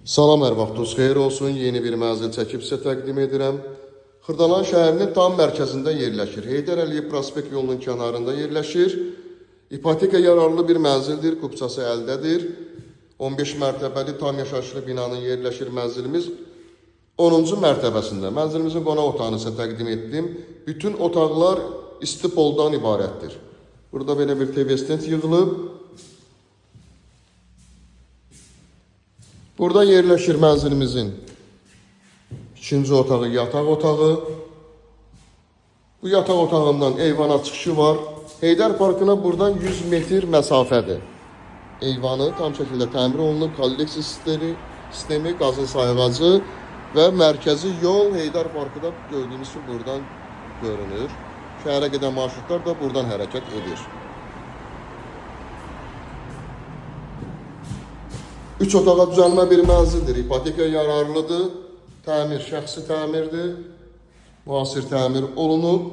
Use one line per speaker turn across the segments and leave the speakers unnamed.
Salam, hər vaxtınız xeyir olsun. Yeni bir mənzil çəkib sizə təqdim edirəm. Xırdalan şəhərinin tam mərkəzində yerləşir. Heydər Əliyev prospekt yolunun kənarında yerləşir. İpoteka yararlı bir mənzildir, kupçası əldədir. 15 mərtəbəli tam yaşayışlı binanın yerləşir mənzilimiz 10-cu mərtəbəsində. Mənzilimizin qonaq otağını sizə təqdim etdim. Bütün otaqlar isti poldan ibarətdir. Burada belə bir TV stent yığılıb. Burada yerləşir mənzilimizin ikinci otağı, yataq otağı. Bu yataq otağından eyvana çıxışı var. Heydər Parkına buradan 100 metr məsafədir. Eyvanı tam şəkildə təmir olunub, kolleksiya sistemi, qazın sayğacı və mərkəzi yol Heydər Parkı da gördüyünüz kimi buradan görünür. Şəhərə gedən marşrutlar da buradan hərəkət edir. 3 otağa düzəlmə bir mənzildir. İpoteka yararlıdır. Təmir şəxsi təmirdir. Müasir təmir olunub.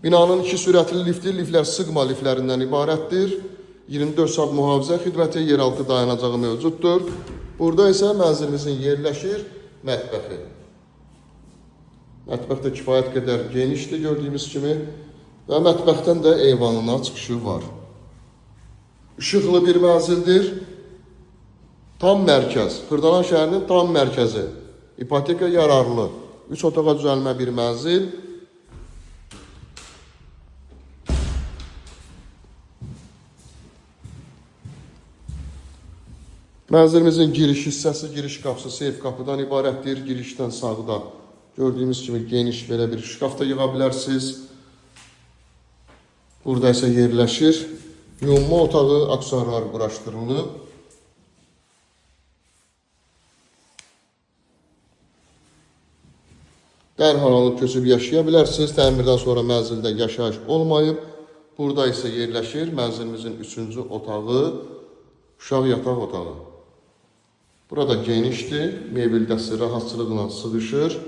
Binanın iki sürətli lifti, liflər sıxma liflərindən ibarətdir. 24 saat mühafizə xidməti, yeraltı dayanacağı mövcuddur. Burada isə mənzilimizin yerləşir mətbəxi. Mətbəx də kifayət qədər genişdir gördüyümüz kimi və mətbəxdən də eyvanına çıxışı var. Işıqlı bir mənzildir. Tam mərkəz, Xırdalan şəhərinin tam mərkəzi. İpoteka yararlı. 3 otağa düzəlmə bir mənzil. Mənzilimizin giriş hissəsi, giriş qapısı seyf qapıdan ibarətdir. Girişdən sağda gördüyünüz kimi geniş belə bir şkaf da yığa bilərsiniz. Burada isə yerləşir yuyunma otağı, aksesuarlar quraşdırılıb. Dərhal alıb köçüb yaşaya bilərsiniz. Təmirdən sonra mənzildə yaşayış olmayıb. Burada isə yerləşir mənzilimizin üçüncü otağı, uşaq yataq otağı. Burada genişdir, mebel dəsti rahatçılıqla sığışır.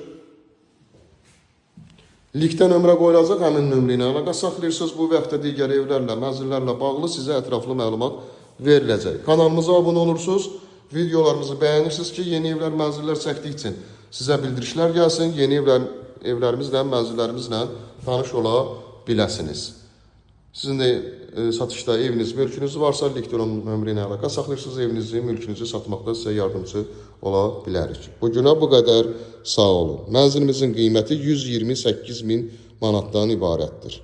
Linkdə nömrə qoyulacaq, həmin nömrə ilə əlaqə saxlayırsınız. Bu və yaxud da digər evlərlə, mənzillərlə bağlı sizə ətraflı məlumat veriləcək. Kanalımıza abunə olursunuz, videolarımızı bəyənirsiniz ki, yeni evlər, mənzillər çəkdikcə sizə bildirişlər gəlsin, yeni evlərimizlə, mənzillərimizlə tanış ola biləsiniz. Sizin də satışda eviniz, mülkünüz varsa, linkdə olan nömrə ilə əlaqə saxlayırsınız, evinizi, mülkünüzü satmaqda sizə yardımcı ola bilərik. Bu günə bu qədər, sağ olun. Mənzilimizin qiyməti 128 min manatdan ibarətdir.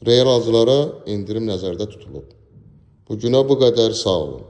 Real alıcılara endirim nəzərdə tutulub. Bu günə bu qədər, sağ olun.